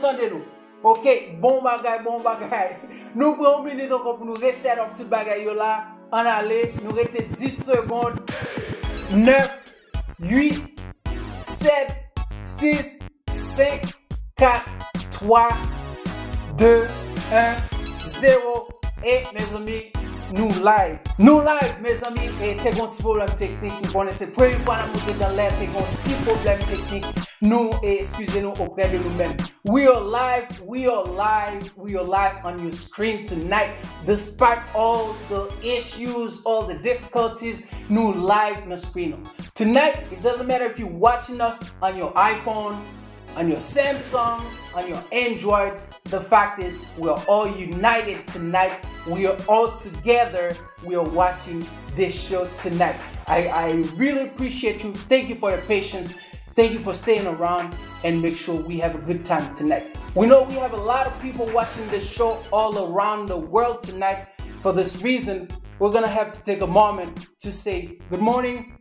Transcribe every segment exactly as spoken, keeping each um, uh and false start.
Tande nou. Ok, bon bagay, bon bagay. Nou pran yon minit ankò pou nou reset up tout bagay yo la. Ann ale, nou rete dis segonn. Nèf, uit, sèt, sis, senk, kat, twa, de, en, zewo. E, mezanmi, nou live. Nou live, mezanmi, e te gen yon ti pwoblèm teknik. M konnen se premye fwa n ap monte dan lè, te gen yon ti pwoblèm teknik. Nou, e, eskize nou oprè de nou menm. We are live, we are live, we are live on your screen tonight. Despite all the issues, all the difficulties, nou live nan screen nou. Tonight, it doesn't matter if you're watching us on your iPhone, on your Samsung, on your Android. The fact is, we are all united tonight. We are all together. We are watching this show tonight. I, I really appreciate you. Thank you for your patience. Thank you for staying around and make sure we have a good time tonight. We know we have a lot of people watching this show all around the world tonight. For this reason, we're going to have to take a moment to say good morning,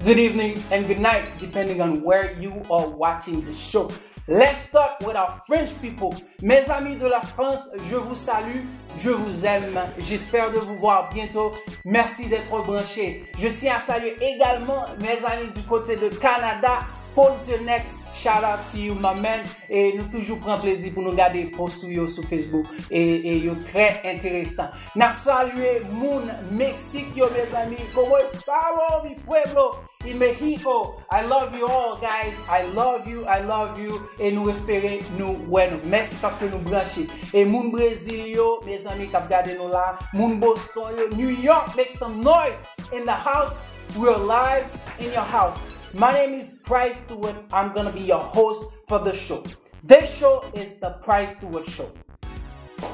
good evening, and good night, depending on where you are watching the show. Let's start with our French people. Mes amis de la France, je vous salue, je vous aime, j'espère de vous voir bientôt. Merci d'être branchés. Je tiens à saluer également mes amis du côté de Canada. Paul Dienex, shout out to you, my man. E nou toujou pran plezi pou nou gade post ou yo sou Facebook. E, e yo trè enteresan. N ap salye moun Meksik yo, mezanmi. Como está, mi pueblo? In Mexico. I love you all, guys. I love you, I love you. E nou espere nou wè nou. Mèsi paske nou branche. E moun Brezil yo, mezanmi, k ap gade nou la. Moun Boston yo, New York, make some noise in the house. We're live in your house. My name is Price Stewart. I'm gonna be your host for the show. This show is the Price Stewart Show.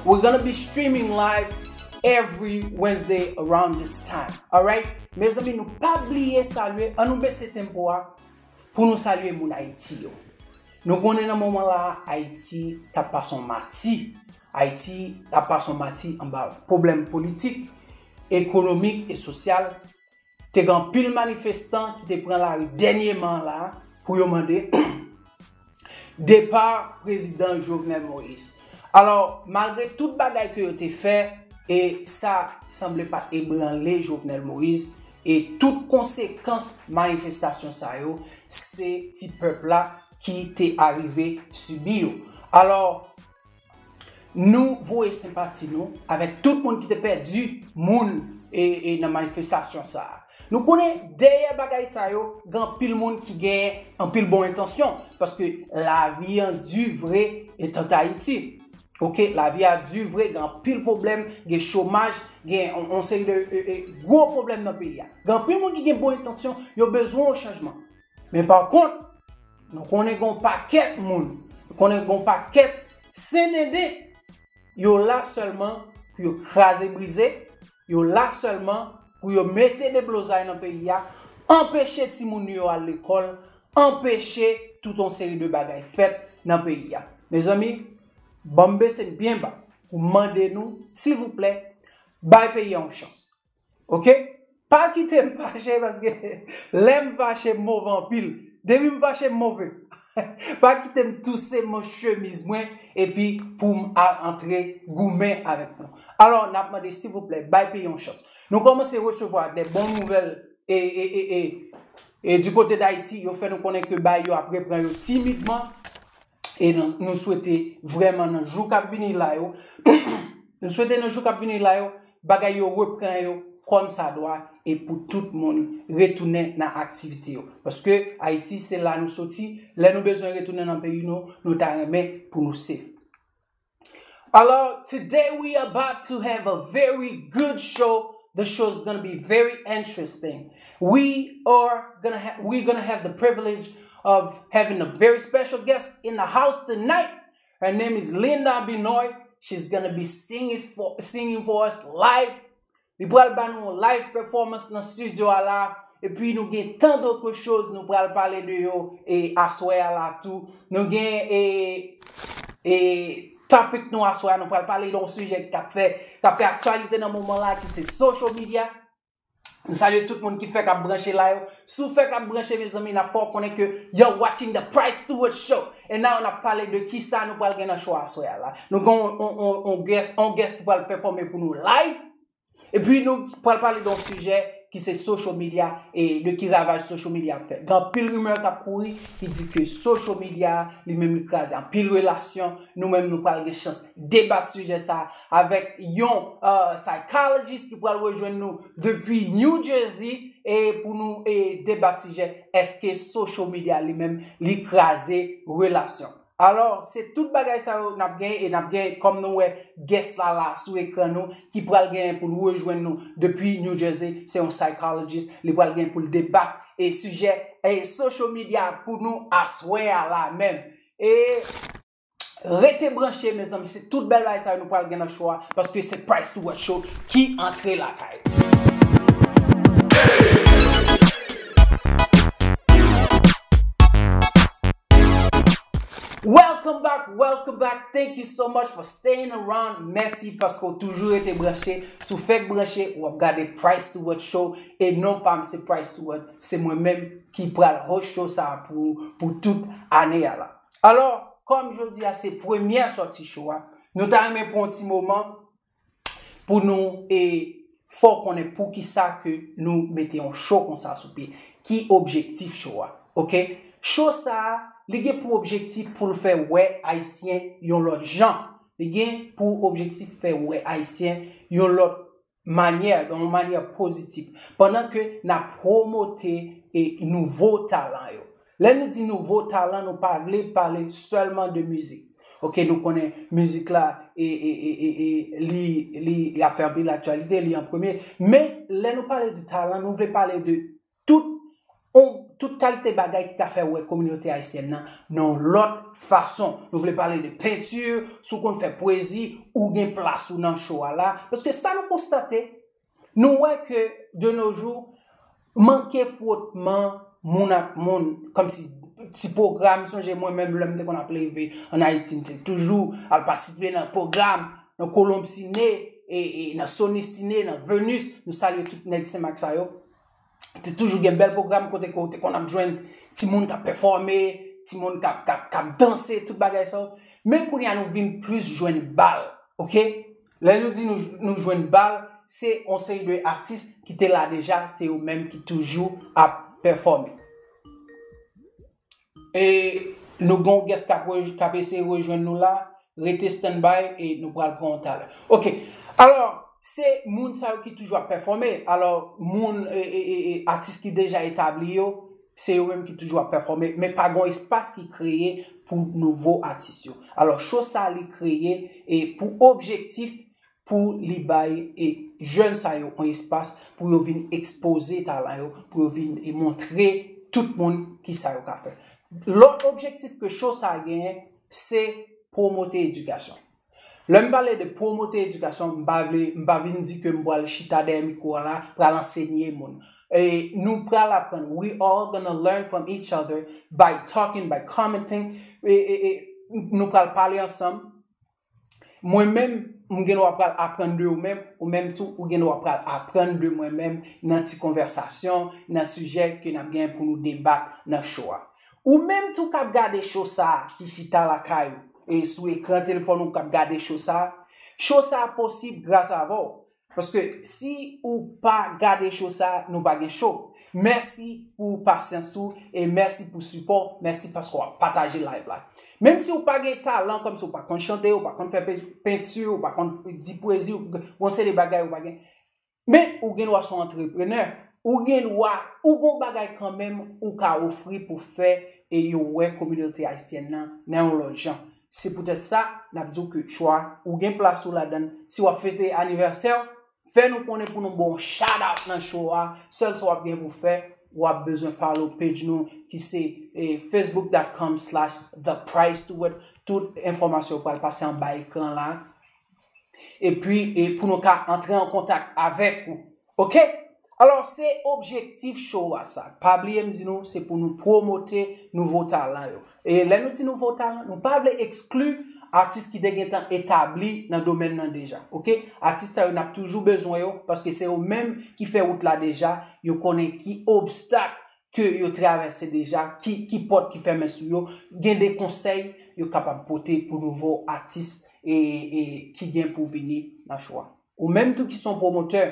We're gonna be streaming live every Wednesday around this time. Alright? Mezanmi, nou pa bliye salye, an nou bese tempo a pou nou salye moun Ayiti yo. Nou konnen nan moman la, Ayiti t ap pase yon mati. Ayiti t ap pase yon mati anba pwoblèm politik, ekonomik e sosyal. Te gen anpil manifestan ki te pran lari dènyèman la pou yo mande depa prezidan Jovenel Moïse. Alò, malgre tout bagay ke yo te fè, e sa sanble pa t ebranle Jovenel Moïse, e tout konsekans manifestasyon sa yo, se ti pèp la ki te arive sibi yo. Alò, nou voye senpati nou avèk tout moun ki te pèdi moun e, e nan manifestasyon sa a. Nou konnen dèyè bagay sa yo, gen anpil moun ki gen anpil bon entansyon, paske lavi an di vre e tant Ayiti. Ok, lavi a di vre, gen anpil pwoblèm, gen chomaj, gen on, on seri de e, e, gwo pwoblèm nan peyi a. Gen anpil moun ki gen bon entansyon, yo bezwen yon chanjman. Men pa kont, nou konnen gen yon pakèt moun, nou konnen gen yon pakèt senende, yo la sèlman pou yo kraze brize, yo la sèlman pou yo mete deblozay nan peyi a, anpeche timoun yo al lekòl, anpeche tout yon seri de bagay fèt nan peyi a. Mezanmi, ban m bese m byen ba pou mande nou, silvouplè, bay peyi a yon chans. Ok? Pa kite m fache, paske lè m fache, m move anpil. Depi m fache, m move. Pa kite m touse manch chemiz mwen, epi pou m al antre goumen avèk nou. Alò, n ap mande, silvouplè, bay peyi yon chans. Nou kòmanse resevwa de bon nouvèl e, e, e, e, e du kote d Ayiti, yo fè nou konnen ke bagay yo ap repran yo timidman. E nou, nou swete vrèman nan jou k ap vini la yo, nou swete nan jou k ap vini la yo, bagay yo repran yo kòm sa dwa e pou tout moun retounen nan aktivite yo. Paske Ayiti se la nou soti, lè nou bezwen retounen nan peyi nou, nou ta renmen pou nou safe. Alors, today we about to have a very good show. The show is gonna be very interesting. We are gonna ha- we're gonna have the privilege of having a very special guest in the house tonight. Her name is Linda Binoy. She's gonna be singing for singing for us live. Li pral ba nou yon live performance nan studio a la. Epi nou gen tant d'autres choses nou pral pale de yo e aswè a la tou. Nou gen e, e topic nou aswè a, nou pral pale de yon sijè k ap fè, k ap fè aktyalite nan moman la ki se social media. M salye tout moun ki fèk ap branche la yo. Si w fèk ap branche, mezanmi, n ap fè w konnen ke you're watching the Price Stewart Show. E now n ap pale de kisa nou pral gen nan show aswè a la. Nou gen yon, yon, yon, yon guest, yon guest ki pral pèfòme pou nou live. Epi nou pral pale de yon sijè ki se social media e de ki ravaj social media ap fè. Gen anpil rimè k ap kouri ki di ke social media li menm li kraze anpil relasyon. Nou menm nou pral gen chans debat sijè sa avèk yon uh, psychologist ki pral rejwenn nou depi New Jersey e pou nou e debat sijè èske social media li menm li kraze relasyon. Alò, se tout bagay sa yo n ap gen e n ap gen kòm nou wè guest la la sou ekran nou ki pral gen pou l rejwenn nou depi New Jersey, se yon psychologist, li pral gen pou l debat e sijè e social media pou nou aswè a la menm. E rete branche mezanmi, se tout bèl bagay sa yo nou pral gen nan show a paske se Price Stewart Show ki antre lakay. Welcome back, welcome back. Thank you so much for staying around. Mèsi paske w toujou rete branche. Si w fèk branche, w ap gade Price Stewart Show. E non pa m se Price Stewart, se mwen menm ki pral host show sa pou, pou tout ane a la. Alò, kòm jodi a se premyè sòti show a, nou ta renmen pran yon ti moman pou nou e fè w konnen poukisa ke nou mete yon show konsa sou pye. Ki objektif show a? Oke? Show sa a, li gen pou objektif pou l fè wè Ayisyen yon lòt jan. Li gen pou objektif fè wè Ayisyen yon lòt manyè, yon manyè pozitif. Pandan ke n ap pwomote e nouvo talan yo. Lè nou di nouvo talan, nou pa vle pale sèlman de mizik. Oke, nou konnen mizik la e, e, e, e, e li, li, li ap fè anpil aktyalite, li an premye. Men lè nou pale de talan, nou vle pale de tout, on, tout kalite bagay ki ka fè wè kominote ayisyèn nan nan yon lòt fason. Nou vle pale de penti, si w konn fè pwezi, ou gen plas ou nan show a la. Paske sa nou konstate, nou wè ke de nos jours, manke fwotman moun ak moun, kòmsi ti pwogram, sonje mwen menm lè m te konn ap leve ann Ayiti, m te toujou al patisipe nan pwogram, nan Kolonb Sine, e, e nan Sony Sine, nan Venus, nou salye tout nèg Senmak sa yo. Te toujou gen bèl pwogram kote ke w te konn ap jwenn timoun k ap pèfòme, timoun k ap, k ap, k ap danse, tout bagay sa yo. Men kounye a nou vin plis jwenn bal, oke? Lè nou di nou, nou jwenn bal, se yon seri de atis ki te la deja, se yo menm ki toujou ap pèfòme. E nou gen yon guest k ap rej-, k ap eseye rejwenn nou la, rete standby e nou pral pran yon talè. Oke, alò, se moun sa yo ki toujou ap pèfòme. Alò, moun, e, e, e, e, atis ki deja etabli yo, se yo menm ki toujou ap pèfòme, men pa gen yon espas ki kreye pou nouvo atis yo. Alò, show sa li kreye e pou objektif pou li bay e jèn sa yo yon espas pou yo vin ekspoze talan yo, pou yo vin e montre tout moun kisa yo ka fè. Lòt objektif ke show sa genyen, se pwomote edikasyon. Lè m pale de pwomote edikasyon, m pa vle, m pa vin di ke m pral chita dèyè mikwo a la, pral ansenye moun. E nou pral aprann. We all gonna learn from each other by talking, by commenting. E, e, e nou pral pale ansanm. Mwen menm, m gen dwa pral aprann de ou menm, ou menm tou, ou gen dwa pral aprann de mwen menm nan ti konvèsasyon, nan sijè ke n ap gen pou nou debat nan show a. Ou menm tou k ap gade show sa a, ki chita lakay ou, e sou ekran telefòn ou k ap gade show sa a, show sa a posib gras avè w. Paske si ou pa gade show sa a, nou pa gen show. Mèsi pou pasyans ou e mèsi pou sipò. Mèsi paske w ap pataje live la. Menm si ou pa gen talan, kòmsi ou pa konn chante, ou pa konn fè pe-, penti, ou pa konn di pwezi, ou gon seri de bagay ou pa gen. Men ou gen dwa se yon antreprenè. Ou gen dwa, ou gon bagay kanmenm ou ka ofri pou fè e yo wè kominote ayisyèn nan nan yon lòt jan. Se poutèt sa, n ap di w ke show a, ou gen plas ou ladan l. Si w ap fete anivèsè w, fè nou konnen pou nou ba w shout out nan show a. Sèl sa w ap gen pou fè, w ap bezwen follow page nou ki se, eh, facebook dot com slash the price stewart. Tout enfòmasyon yo pral pase anba ekran la. Epi, e pou nou ka antre an kontak avèk ou. Oke? Alò, se objektif show a sa. Pa bliye m di nou, se pou nou pwomote nouvo talan yo. E lè nou di nouvo talan, nou pa vle ekskli Atis ki te gentan etabli nan domèn nan deja. Oke? Atis sa yo n ap toujou bezwen yo, paske se yo menm ki fè wout la deja, yo konnen ki obstak ke yo travèse deja, ki, ki pòt ki fèmen sou yo, gen de konsèy yo kapab pote pou nouvo atis e, e ki gen pou vini nan cho a. Ou menm tou ki se yon pwomotè,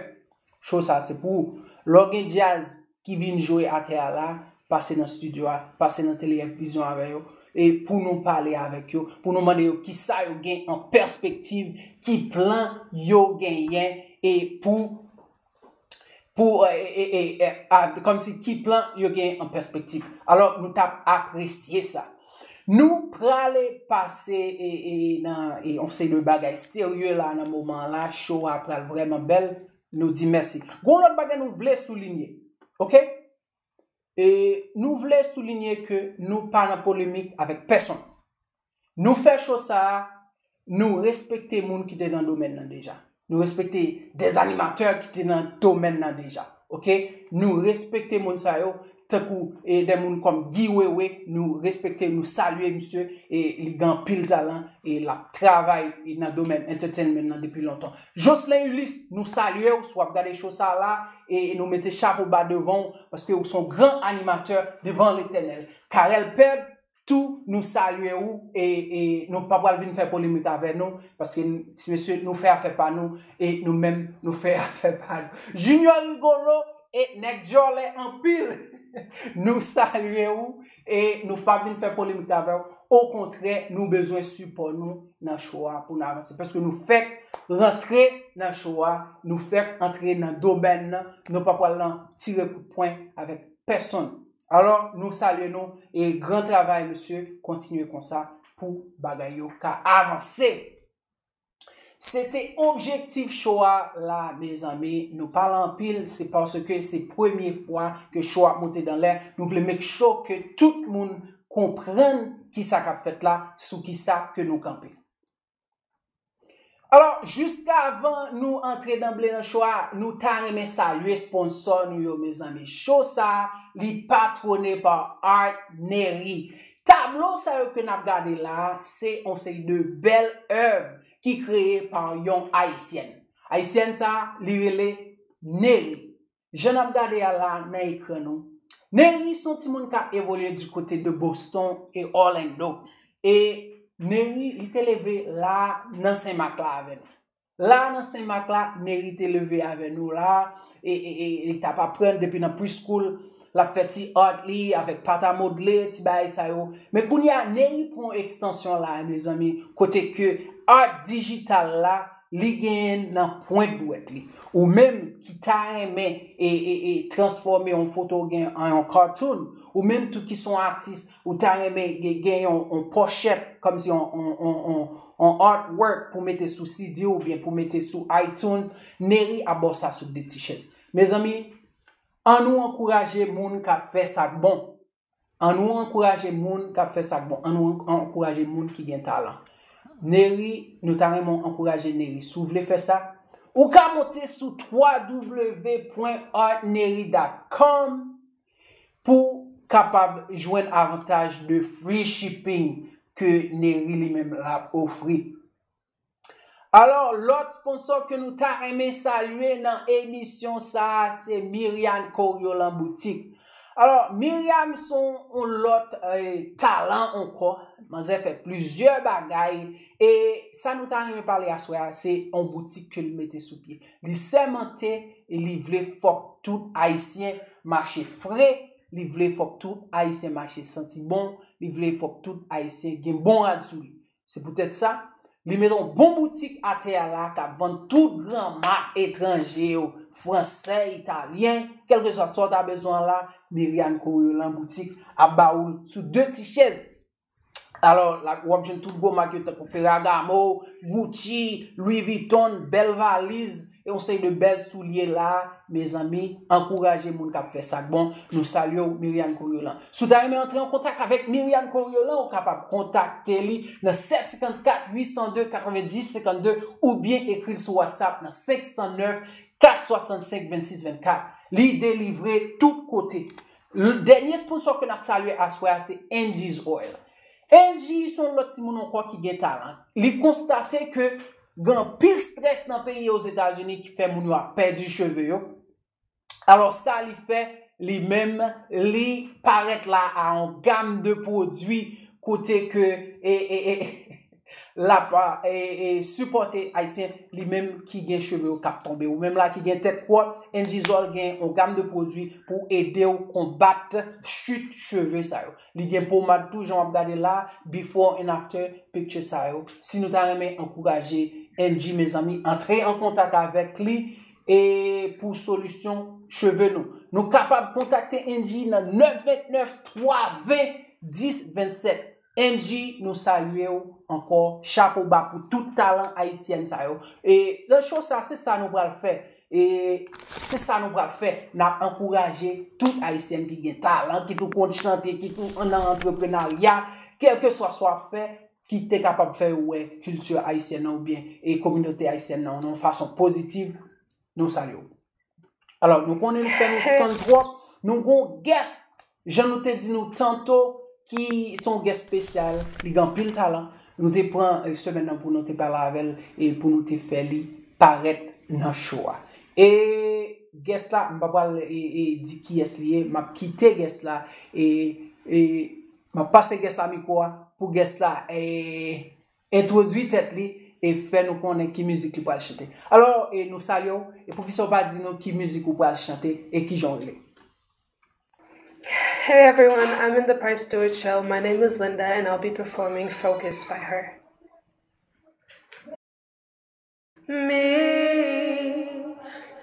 cho sa se pou ou. Lè w gen djaz ki vin jwe atè a la, pase nan estidyo a, pase nan televizyon avè yo, e pou nou pale avèk yo, pou nou mande yo kisa yo gen an pèspektiv, ki plan yo genyen, e pou pou e, e, e, e, a, kòmsi ki plan yo gen an pèspektiv. Alò, nou t ap apresye sa. Nou prale pase e, e, nan e, yon seri de bagay serye la nan moman an la. Cho a pral vrèman bèl. Nou di mèsi. Gon lòt bagay nou vle soulinye. Oke? E nou vle soulinye ke nou pa nan polemik avèk pèsonn. Nou fè cho sa a, nou respekte moun ki te nan domèn nan deja. Nou respekte dèzanimatè ki te nan domèn nan deja. Oke? Nou respekte moun sa yo, tankou e, de moun kòm Guy Wewe, nou respekte, nou salye misye, e li gen anpil talan, e l ap travay e, nan domèn entertainment nan depi lontan. Jocelyn Ulysse, nou salye w, si w ap gade cho sa a la, e, e nou mete chapo ba devan w, paske w se yon gran animatè devan Letènèl. Carel Pèd, tou, nou salye ou, e, e nou pa pral vin fè polemik avè nou, paske n-, ti mesye, nou fè afè pa nou, e nou menm, nou fè afè pa nou. Junior Rigolo e nèg djòlè anpil, nou salye ou, e nou pa vin fè polemik avè w. Okontrè, nou bezwen sipò nou nan cho a pou n avanse, paske nou fèk rantre nan cho a, nou fèk antre nan domèn nan, nou pa pral nan tire kout pwen avèk pèsonn. Alò, nou salye nou e gran travay, mesye, kontinye konsa pou bagay yo ka avanse. Se te objektif cho a la, mezanmi. Nou pale anpil, se paske se premye fwa ke cho a ap monte dan lè. Nou vle make sure ke tout moun konprann kisa k ap fèt la, sou kisa ke nou kanpe. Alò, jiskavan nou antre danble nan cho a, nou ta renmen salye sponsò nou yo, mezanmi. Cho sa a, li patwone pa Art Neri. Tablo sa yo ke n ap gade la a, se yon seri de bèl èv ki kreye pa yon Ayisyèn. Ayisyèn sa a, li rele Neri. Jan n ap gade a la nan ekran nou, Neri se yon timoun k ap evolye di kote de Boston e Orlando. E Neri, li te leve la nan Senmak la avè nou. La nan Senmak la, Neri te leve avè nou la, e, e, e li t ap aprann depi nan preschool, l ap fè ti art li avèk pat a modle, ti bagay sa yo. Men kounye a, Neri pran yon ekstansyon la, mezanmi, kote ke art dijital la, li genyen nan pwent dwèt li. Ou menm ki ta renmen e, e, e transfòme yon foto gen an yon cartoon, ou menm tou ki se yon atis, ou ta renmen gen, gen yon, yon pòchèt, kòmsi yon, yon, yon, yon, yon artwork pou mete sou C D oubyen pou mete sou iTunes, Neri ap ba w sa sou de ti chèz. Mezanmi, ann nou ankouraje moun k ap fè sa k bon. Ann nou ankouraje moun k ap fè sa k bon. Ann nou an-, ankouraje moun ki gen talan. Neri, nou ta renmen w ankouraje Neri. Si w vle fè sa, ou ka monte sou twa w pwen art neri dot com pou kapab jwenn avantaj de free shipping ke Neri li menm l ap ofri. Alò, lòt sponsò ke nou ta renmen salye nan emisyon sa a, se Myriam Coriolan Boutique. Alò, Myriam se yon lòt, eh, talan ankò. Manzè fè plizyè bagay. E sa nou ta renmen pale aswè a, se yon boutik ke li mete sou pye. Li sèmante e li vle fòk tout Ayisyen mache fre. Li vle fòk tout Ayisyen mache santi bon. Li vle fòk tout Ayisyen gen bon rad sou li. Se poutèt sa, li mete yon bon boutik atè a la k ap vann tout gran mak etranje yo, fransè, italyen, kèlkeswa sa w ta bezwen an la, Myriam Coriolan Boutique ap ba ou l sou de ti chèz. Alò, la, w ap jwenn tout gwo mak yo tankou Ferragamo, Gucci, Louis Vuitton, bèl valiz, e yon seri de bèl soulye la, mezanmi, ankouraje moun k ap fè sa k bon. Nou salye w, Myriam Coriolan. Si w ta renmen antre an kontak avèk Myriam Coriolan, ou kapab kontakte li nan sèt senkannkat, uit san de, katrevendis senkannde oubyen ekri l sou WhatsApp nan senk san nèf, kat swasannsenk, vennsis vennkat. Li delivre tout kote. L-, dènye sponsò ke n ap salye aswè a, se Angie's Oil. Angie se yon lòt timoun ankò ki gen talan. Li konstate ke gen anpil strès nan peyi Ozetazini ki fè moun yo ap pèdi cheve yo. Alò, sa li fè, li menm, li parèt la a yon gam de pwodui kote ke e, e, e, l ap e, e, sipòte Ayisyen, li menm ki gen cheve yo k ap tonbe. Ou menm la ki gen tèt kwòt, Angie Zol gen yon gam de pwodui pou ede w konbat chit cheve sa yo. Li gen pomad tou, jan w ap gade la, before and after picture sa yo. Si nou ta renmen ankouraje Angie, mezanmi, antre an kontak avèk li e pou solisyon cheve nou. Nou kapab kontakte Angie nan nèf vennèf twa ven dis vennsèt. Angie, nou salye w ankò. Chapo ba pou tout talan ayisyèn sa yo. E nan show sa, se sa nou pral fè. E se sa nou pral fè. N ap ankouraje tout ayisyèn ki gen talan, ki tou konn chante, ki tou nan antreprenarya, kèlkeswa sa w ap fè, ki te kapab fè yo wè kilti ayisyèn nan oubyen e kominote ayisyèn nan nan yon fason pozitiv, nou salye w. Alò, nou konnen nou fè nou tann twòp, nou gon guest, jan nou te di nou tanto, ki se yon guest espesyal, li gen anpil talan. Nou te pran e, semèn nan pou nou te pale avè l e pou nou te fè li parèt nan show a. E guest la, m pa pral e, e, di kiyès li ye, m ap kite guest la e, e m ap pase guest la mikwo a pou guest la e, entwodui tèt li e fè nou konnen ki mizik li pral chante. Alò, e nou salye w, e poukisa w pa di nou ki mizik ou pral chante e kijan w rele? Hey everyone, I'm in the Price Stewart show. My name is Linda and I'll be performing Focus by her. Me,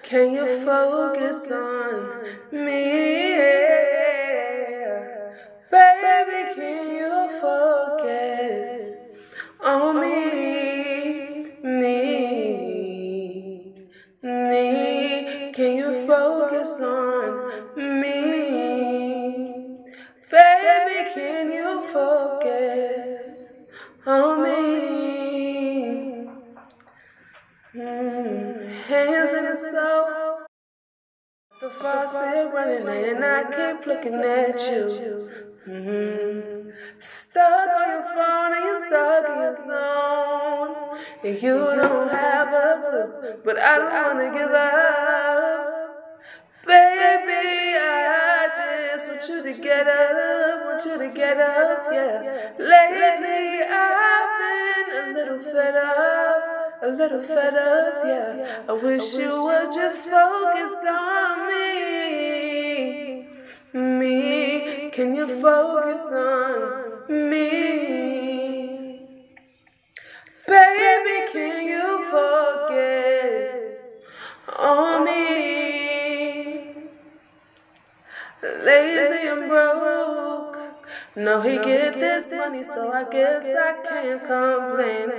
can you focus on me? Baby, can you focus on me? Me, me, can you focus on me? Baby, can you focus on me? Mm, hands in the soap. The faucet running and I keep looking at you. Mm-hmm. Stuck on your phone and you're stuck in your zone. And you don't have a clue, but I don't wanna give up. Baby, I just want you to get up, want you to get up, yeah. Lately, I've been a little fed up, a little fed up, yeah. I wish you would just focus on me. Me, can you focus on me? Baby, can you focus on me? Lazy and broke. No, he get this money, so I guess I can't complain.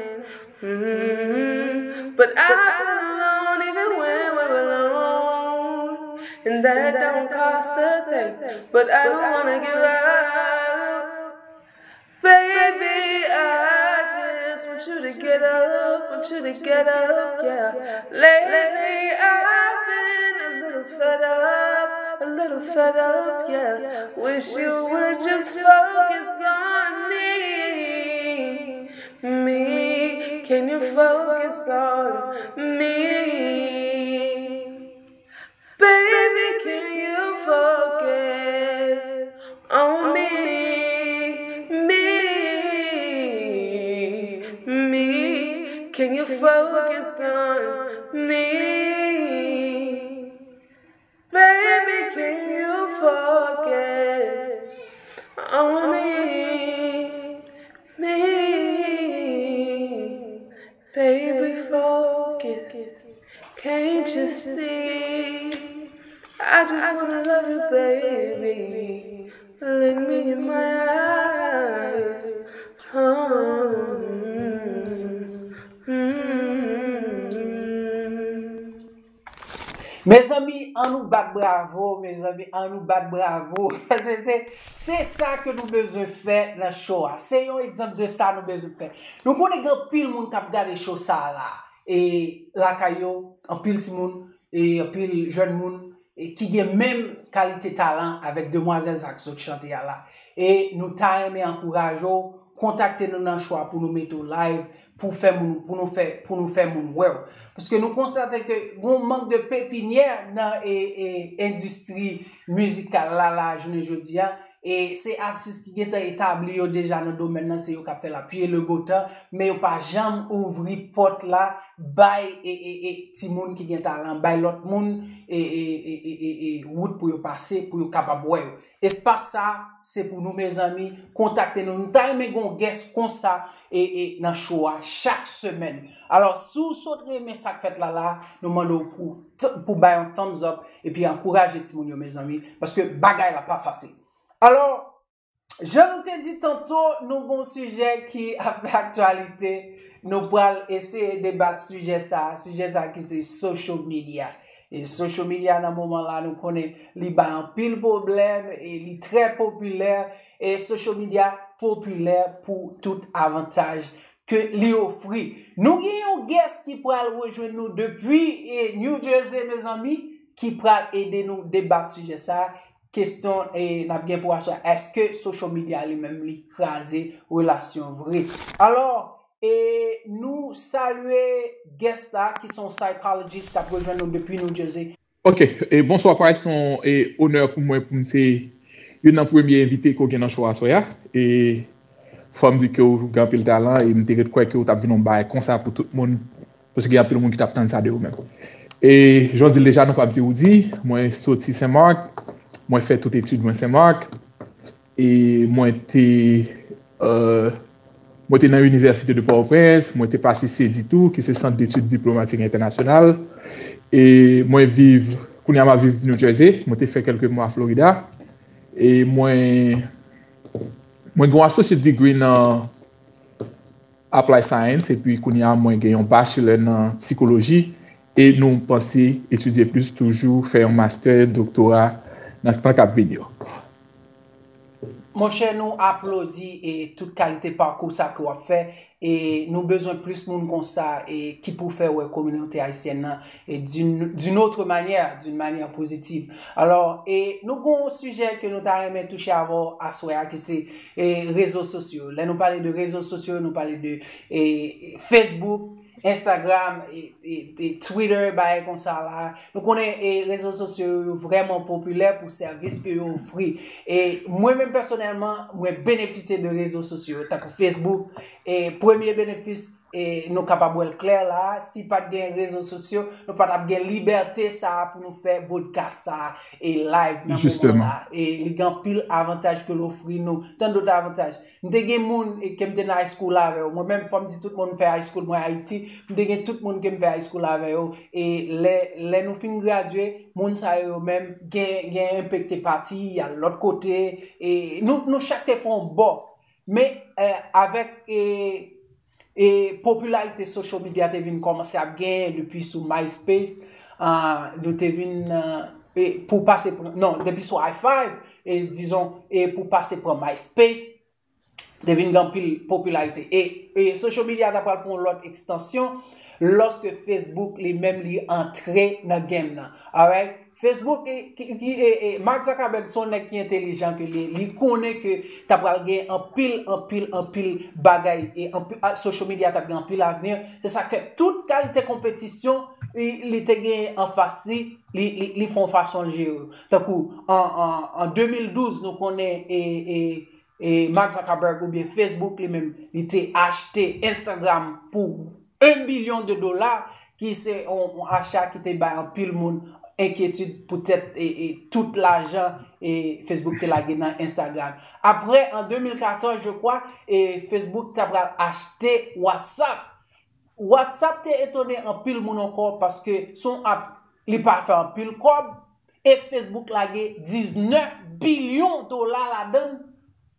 Mm-hmm. But I feel alone even when we're alone. And that don't cost a thing. But I don't wanna give up. Baby, I just want you to get up, want you to get up, yeah. Lately, I've been a little fed up, a little fed up, yeah. Wish you would just focus on me. Me, can you focus on me? Baby, can you focus on me? Me, me, can you focus on me? Baby, can you focus on me? Me, baby, focus. Can't you see? I just wanna love you, baby. Look me in my eyes. Oh, mm, mm. Mezanmi, ann nou bat bravo, mezanmi, ann nou bat bravo. Se, se, se sa ke nou bezwen fè nan show a. Se yon egzanp de sa nou bezwen fè. Nou konnen gen anpil moun k ap gade show sa a la. E lakay yo, anpil timoun, e anpil jèn moun, e ki gen menm kalite talan avèk demwazèl sa k sot chante a la. E nou ta renmen ankouraje w kontakte nou nan show a pou nou mete w live, pou fè moun, pou nou fè, pou nou fè moun wè w. Paske nou konstate ke gon mank de pepinyè nan e, e, endistri mizikal la, la jounen jodi a. E se atis ki gentan etabli yo deja nan domèn nan, se yo k ap fè la pluie le beau temps, men yo pa janm ouvri pòt la bay e, e, e, timoun ki gen talan, bay lòt moun e, e, e, e, e, e wout pou yo pase, pou yo kapab wè yo. Espas sa, se pou nou, mezanmi. Kontakte nou. Nou ta renmen gen yon guest konsa e, e, nan show a chak semèn. Alò, si w sot renmen sa k fèt la la, nou mande w pou, pou bay yon thumbs up epi ankouraje timoun yo, mezanmi, paske bagay la pa fasil. Alò, jan nou te di tanto, nou gon sijè ki ap fè aktyalite. Nou pral eseye debat sijè sa, sijè sa ki se social media. E social media nan moman la, nou konnen li bay anpil pwoblèm e li trè popilè. E social media popilè pou tout avantaj ke li ofri. Nou gen yon guest ki pral rejwenn nou depi e New Jersey, mezanmi, ki pral ede nou debat sijè sa. Kesyon e n ap gen pou aswè, èske social media li menm li kraze relasyon vre? Alò, e nou salye guest la ki se yon psychologist k ap rejwenn nou depi New Jersey. Ok, e bonswa Price, se yon e onè pou mwen pou m se youn nan premye envite ke w gen nan show aswè a. E fò m di ke w gen anpil talan e m te ret kwè ke w t ap vin yon bagay konsa pou tout moun. Paske gen anpil moun ki t ap tann sa de ou menm. E jan w di l deja, non pa m se Roody, mwen soti Sen Mak, mwen fè tout etid mwen Sen Mak, e mwen te, euh, mwen te nan Université de Port-au-Prince, mwen te pase CEDI tou, ki se Centre d'Études Diplomatiques Internationales, e mwen viv, kounye a m ap viv New Jersey, mwen te fè kèlke mwa Florida, e mwen, mwen gen yon associate degree nan Applied Science, epi kounye a mwen gen yon bachelor nan psikoloji, e nou panse etidye plis toujou, fè yon master, doktora nan tan k ap vini yo. Monchè, nou aplodi e tout kalite pakou sa ke w ap fè, e nou bezwen plis moun konsa e ki pou fè wè kominote ayisyèn nan e d'une d'une autre manière, d'une manière positive. Alò, e nou gon sijè ke nou ta renmen touche avè w aswè a ki se e rezo sosyo. Lè nou pale de rezo sosyo, nou pale de e Facebook, Instagram, e, e, e Twitter, bagay konsa la. Nou konnen e rezo sosyo yo vrèman popilè pou sèvis ke yo ofri. E mwen menm pèsonèlman, mwen benefisye de rezo sosyo yo, tankou Facebook. E premye benefis, e nou kapab wè l klè la, si pa t gen rezo sosyo, nou pa t ap gen libète sa a pou nou fè podcast sa a e live nan moman la. E li gen anpil avantaj ke l ofri nou, tan dòt avantaj. M te gen moun e, ke m te nan high school avè yo. Mwen menm, fò m di tout moun m fè high school mwen Ayiti. M te gen tout moun ke m fè high school avè yo. E lè, lè nou fin gradye, moun sa yo menm gen, gen enpekte pati, y al lòt kote. E nou, nou chak te fè yon bò. Men, eh, avèk e, e popilarite social media te vin kòmanse ap genyen depi sou MySpace, ah, nou te vin, ah, e pou pase pran, non, depi sou i five, e dizon, e pou pase pran MySpace, te vin gen anpil popilarite. E, e social media ta pral pran yon lòt ekstansyon lòske Facebook li menm li antre nan game nan. Alright? Facebook, e, ki, ki, e, e, Mark Zuckerberg se yon nèg ki entelijan ke li, li konnen ke ta pral gen anpil, anpil, anpil bagay, e anpil, a, social media t ap gen anpil avni. Se sa ke tout kalite konpetisyon, li, li te gen anfas li, li, li, li fè yon fason l jere yo. Tankou, an, an, an de mil douz, nou konnen, e, e, e Mark Zuckerberg oubyen Facebook li menm, li te achte Instagram pou un bilyon de dola, ki se yon, yon acha ki te bay anpil moun enkyetid poutèt e, e tout lajan e Facebook te lage nan Instagram. Apre, an de mil katòz, je crois, e Facebook ta pral achte WhatsApp. WhatsApp te etone anpil moun ankò paske se yon app, li pa fè anpil kòb, e Facebook lage diznèf bilyon dola ladan l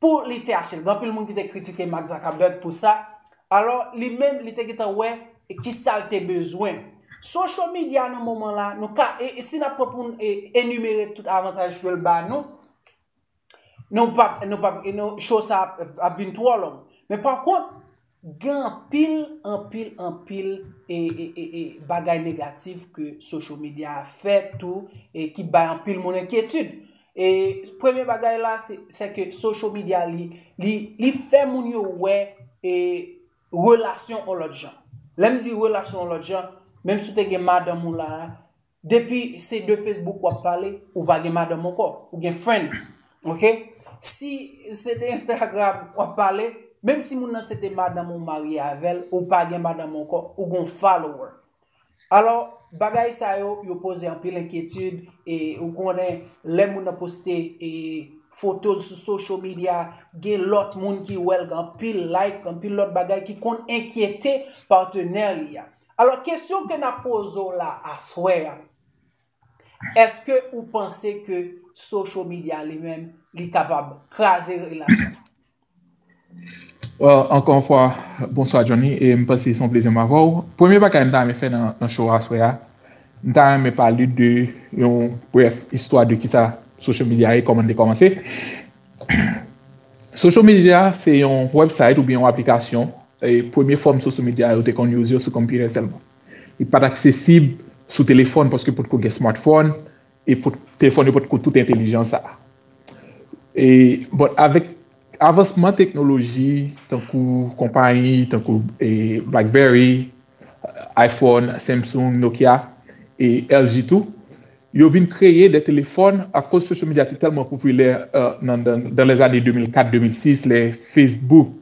pou li te achte l. Gen anpil moun ki te kritike Mark Zuckerberg pou sa. Alò, li menm, li te gentan wè kisa l te bezwen. Social media nan moman la, nou ka, e, e si n ap pran pou n, e, enimere tout avantaj ke l ba nou, nou p ap, nou p ap, e nou, show sa ap, ap vin twò long. Men pa kont, gen anpil, anpil, anpil, e, e, e, e bagay negatif ke social media fè tou, e ki bay anpil moun enkyetid. E premye bagay la, se, se ke social media, li, li, li fè moun yo wè e, relasyon yon lòt jan. Lè m di relasyon yon lòt jan, menm si w te gen madanm ou la, depi se de Facebook w ap pale, ou pa gen madanm ankò, ou gen friend. Ok? Si se de Instagram w ap pale, menm si moun nan se te madanm ou marye avè l, ou pa gen madanm ankò, ou gen yon follower. Alò, bagay sa yo, yo poze anpil enkyetid, e ou konnen, lè moun nan poste e, foto l sou social media, gen lòt moun ki wè l, gen anpil like, gen anpil lòt bagay ki konn enkyete patnè li a. Alò, kesyon ke n ap poze w la aswè a, èske ou panse ke social media li menm, li kapab kraze relasyon? Well, ankò yon fwa, bonswa Johnny, e m panse se yon plezi m avè w. Premye bagay m ta renmen fè nan, nan show aswè a, m ta renmen pale de yon brèf istwa de kisa social media ye, kòman l te kòmanse. Social media se yon website oubyen yon aplikasyon, e premye fòm social media yo te konn use yo sou computer sèlman. Li pa t aksesib sou telefòn paske potko gen smartphone, e pot, telefòn yo potko tout entelijans sa. E, but avèk avansman teknoloji, tankou konpayi, tankou e, BlackBerry, iPhone, Samsung, Nokia, e L G tou, yo vin kreye de telefòn akoz social media te tèlman popilè uh, nan, nan, nan les années deux mille quatre deux mille six, lè Facebook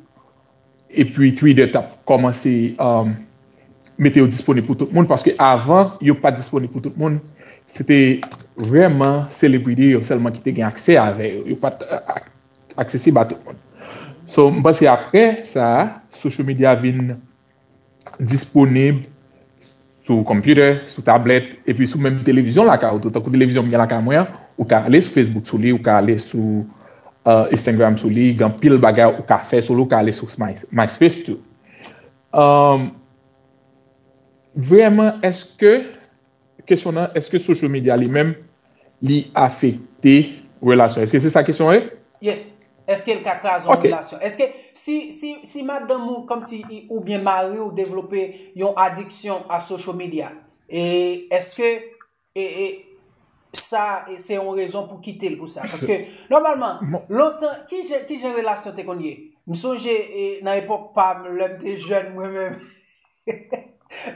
epi Twitter t ap kòmanse um, mete yo disponib pou tout moun, paske avan, yo pa t disponib pou tout moun. Se te vrèman celebrity yo sèlman ki te gen aksè avè yo. Yo pa t uh, ak- aksesib a tout moun. So, m panse apre sa, social media vin disponib sou computer, sou tablèt, epi sou menm televizyon lakay ou tou. Tankou televizyon m gen lakay mwen an, ou ka ale sou Facebook sou li, ou ka ale sou uh, Instagram sou li, gen anpil bagay ou ka fè sou li, ou ka ale sou My, MySpace tou. Um, vrèman, èske, kesyon nan, èske social media li menm, li afekte relasyon? Èske se sa kesyon an ye? Yes. Èske l ka kraze yon relasyon? Èske si, si, si madanm ou, kòmsi, oubyen mari w devlope yon adiksyon a social media, e èske e, e, sa e, se yon rezon pou kite l pou sa? Paske, nòmalman, lontan, ki jan, ki jan relasyon te konn ye? M sonje e, nan epòk pa m, lè m te jèn mwen menm.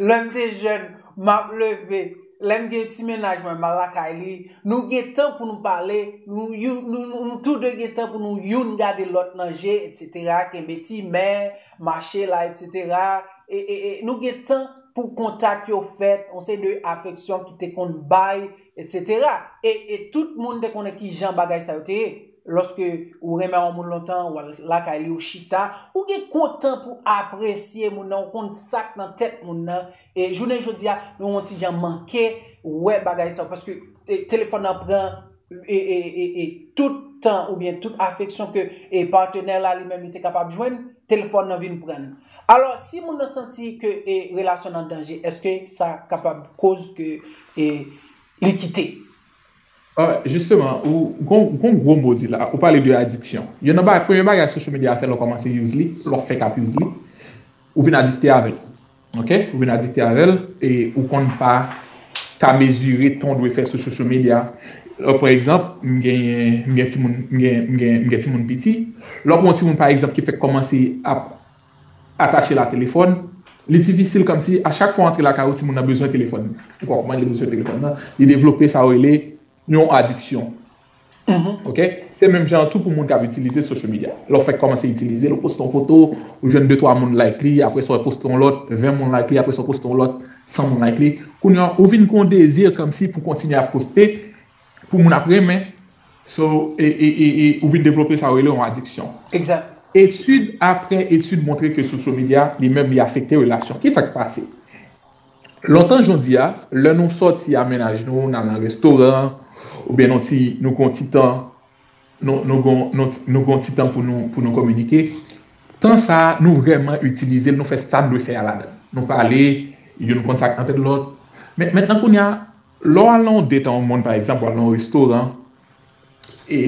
Lè m te jèn, m ap leve. Lè m gen ti mennaj mwen, m al lakay li. Nou gen tan pou nou pale. Nou, nou, nou, nou tou de gen tan pou nou youn gade lòt nan je, etsetera. Kenbe ti men, mache la, etsetera. E, e, e nou gen tan pou kontak yo fèt, yon seri de afeksyon ki te konn bay, etsetera. E, e tout moun te konnen ki jan bagay sa yo te ye. Lòske ou renmen yon moun lontan, ou al lakay li, ou chita, ou gen kontan pou apresye moun nan, ou konn sa k nan tèt moun nan. E jounen jodi a, nou yon ti jan manke wè bagay sa yo, paske te, telefòn nan pran e, e, e, e tout tan oubyen tout afeksyon ke e, patnè la li menm li te kapab jwenn, telefòn nan vin pran l. Alò, si moun nan santi ke e, relasyon nan danje, èske sa kapab koz ke e, li kite? Alright, jisteman, ou gon gon gwo mo di la, ou pale de adiksyon. Youn nan bagay, premye bagay social media fè lè w kòmanse use li, lè w fèk ap use li, ou vin adikte avè l. Ok? Ou vin adikte avè l, e ou konn pa ka mezire tan w dwe fè sou social media. Lè, pa egzanp, m genyen, m gen timoun, m gen, m gen, m gen timoun piti. Lè w pran yon timoun, pa egzanp, ki fèk kòmanse ap atache l a telefòn, li difisil kòmsi a chak fwa w antre lakay ou, timoun nan bezwen telefòn nan. Ou konprann, li bezwen telefòn nan. Li devlope sa yo rele yon adiksyon. Ok? Se menm jan tou pou moun k ap itilize social media. Lè w fèk kòmanse itilize l, ou poste yon foto, ou jwenn de twa moun like li, apre sa w poste yon lòt, ven moun like li, apre sa w poste yon lòt, san moun like li. Kounye a, ou vin gen yon dezi kòmsi pou kontinye ap poste, pou moun ap renmen. So, e, e, e, e ou vin devlope sa yo rele yon adiksyon. Exact. Etid apre etid montre ke social media, li menm, li afekte relasyon. Kisa k pase? Lontan jodi a, lè nou sòti a mennaj nou, n al nan restoran, oubyen nou ti, nou gon ti tan, nou, nou gon, nou, nou gon ti tan pou nou, pou nou kominike. Tan sa a, nou vrèman itilize l, nou fè sa n dwe fè a ladan l. Nou pale, youn konn sa k nan tèt lòt. Men, mentnan kounye a, lè w al nan yon date a yon moun, pa egzanp, w al nan yon restoran, e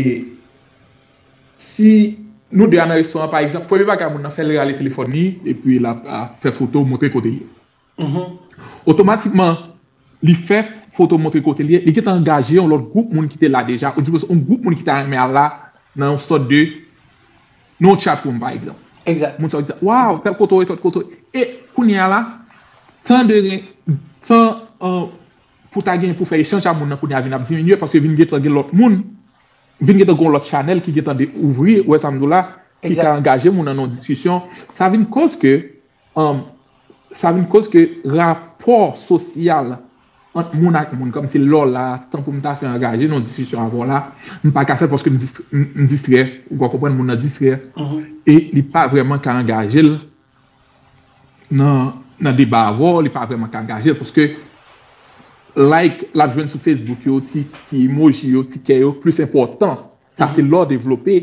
si nou de a nan restoran, pa egzanp, premye bagay moun nan fè, l rale telefòn li, epi l ap, ap fè foto, montre kote l ye. Otomatikman, li fè, foto montre kote l ye, li gentan angaje yon lòt gwoup moun ki te la deja, ou di yon gwoup moun ki ta renmen al la nan yon sòt de, nan yon chat room, pa egzanp. Moun sa yo di, waw, tèl kote w ye, tèl kote w ye. E kounye a la, tan de, tan, euh, pou ta gen pou fè echanj a moun nan kounye a vin ap diminye, paske vin gentan gen lòt moun, vin gentan gen yon lòt chanèl ki gentan de ouvri, ou wè sa m di w la, ki ka angaje moun nan yon diskisyon. Sa vin koz ke, um, sa vin koz ke rapò sosyal ant moun ak moun, kòmsi lè w la, tan pou m ta fè angaje nan yon diskisyon avè w la, m pa ka fè l paske m dis-, m, m distrè, ou ka konprann, moun nan distrè, e li pa vrèman ka angaje l nan, nan deba avè w, li pa vrèman ka angaje l, paske like l ap jwenn sou Facebook yo, ti, ti emoji yo, ti kè yo, plis enpòtan. Sa se lè w devlope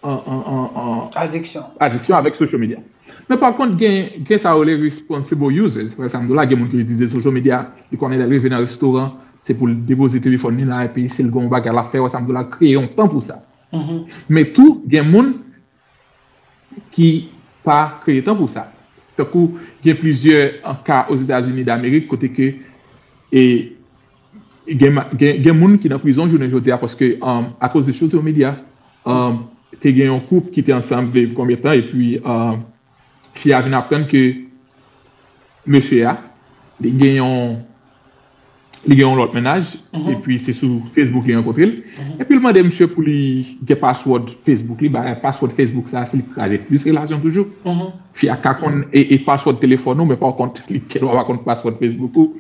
an, an, an, an adiksyon avèk social media. Men pa kont, gen, gen sa yo rele responsible users. Frè Samdo la, gen moun ki itilize social media, li konnen lè l rive nan restoran, se pou l depoze telefòn li la, epi si l gen yon bagay l ap fè, Frè Samdo la kreye yon tan pou sa. Men tou, gen moun ki pa kreye tan pou sa. Tankou, gen plizyè, an, ka Ozetazini Damerik, kote ke, e, gen, ma- gen, gen moun ki nan prizon jounen jodi a paske, um, akoz de social media, um, te gen yon koup ki te ansanm de konbyen tan, epi, um, fi a vin aprann ke mesye a, li gen yon, li gen yon lòt mennaj, epi se sou Facebook li rankontre l. Epi l mande misye pou li gen password Facebook li, ba password Facebook sa, si li kraze plis relasyon toujou. Fi a ka konn e, e password telefòn ou, men pa kont, li gen dwa pa konn password Facebook ou.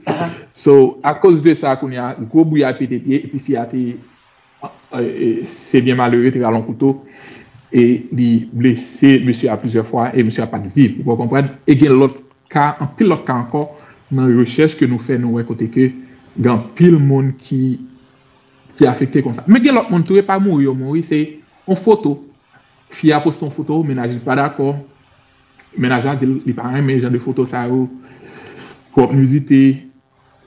So, akoz de sa, kounye a, gwo bri a pete pye, epi fi a te, e, e, se byen malere, te rale yon kouto, e li blese mesye a plizyè fwa, e mesye a pa t viv, ou konprann? E gen lòt ka, anpil lòt ka ankò, nan rechèch ke nou fè, nou wè kote ke gen anpil moun ki, ki afekte konsa. Men gen lòt moun tou, e pa mouri yo mouri, se yon foto. Fi a poste yon foto, mennaj li pa dakò. Mennaj la di l li pa renmen jan de foto sa yo. Twòp nidite.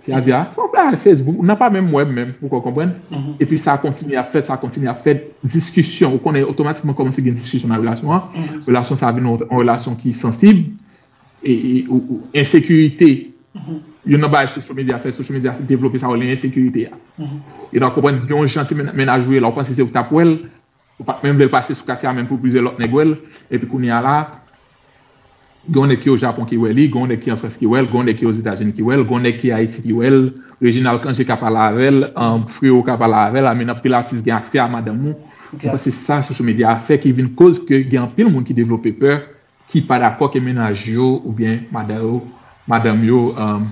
Fi a di, a, se yon bagay Facebook, nan pa menm wè m menm, ou konprann? Epi sa kontinye ap fèt, sa kontinye ap fèt. Diskisyon, ou konnen otomatikman kòmanse gen diskisyon nan relasyon an. Relasyon sa vin yon, yon relasyon ki sansib. E, e, ou, ou, ensekirite. Youn nan bagay social media fè, social media devlope sa yo rele ensekirite a. E nan konprann, gen yon jan ti men- mennaj ou ye la, ou panse se ou k t ap wè l, ou pa t menm vle l pase sou katye a menm pou plizyè lòt nèg wè l, epi kounye a la, gen yon nèg ki o Japon ki wè li, gen yon nèg ki an Frans ki wè l, gen yon nèg ki Ozetazini ki wè l, gen yon nèg ki Ayiti ki wè l, Reginald Cangé ka pale avè l, um, Freo ka pale avè l, I mean, anpil atis gen aksè a madanm ou. Ou panse sa social media a fè ki vin koz ke gen anpil moun ki devlope pè, ki pa dakò ke mennaj yo oubyen madan yo, madanm yo, um,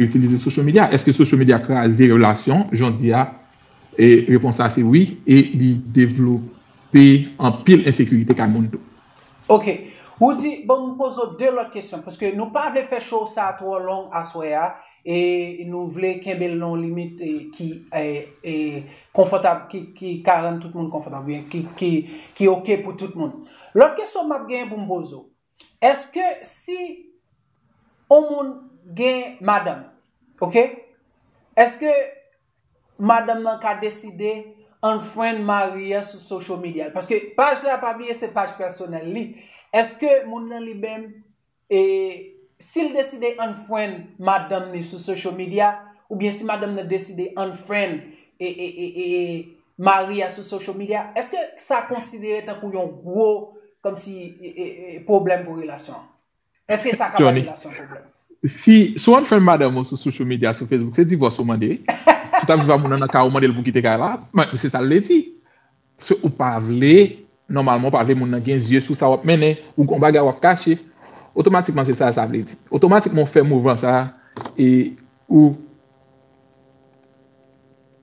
itilize social media? Èske social media kraze relasyon? Jan w di a, e repons la se wi, e li devlope anpil ensekirite kay moun tou. Ok. Roody, bon, m poze w de lòt kesyon, paske nou pa vle fè show sa twò long aswè a, e nou vle kenbe l nan yon limit, e, ki, e, e, konfòtab, ki, ki ka rann tout moun konfòtab, oubyen ki, ki, ki ok pou tout moun. Lòt kesyon m ap genyen pou m poze w, èske si yon moun gen madanm, ok? Èske madanm nan ka deside unfriend mari a sou social media? Paske paj la, pa bliye, se paj pèsonèl li. Èske moun nan li menm, e, si l deside unfriend madanm ni sou social media, oubyen si madanm nan deside unfriend, e, e, e, e, e, mari a sou social media, èske sa konsidere tankou yon gwo, kòmsi, e, e, e, pwoblèm pou relasyon an? Èske sa ka bay relasyon pwoblèm? Si, si w unfriend madanm ou sou social media, sou Facebook, se divòs ou mande. Si w t ap viv ak moun nan nan kay ou, mande l pou kite kay la, men se sa l vle di. Se ou pa vle, nòmalman, ou pa vle moun nan gen zye sou sa w ap mennen, ou gon bagay w ap kache, otomatikman se sa sa vle di. Otomatikman ou fè mouvman sa, e ou,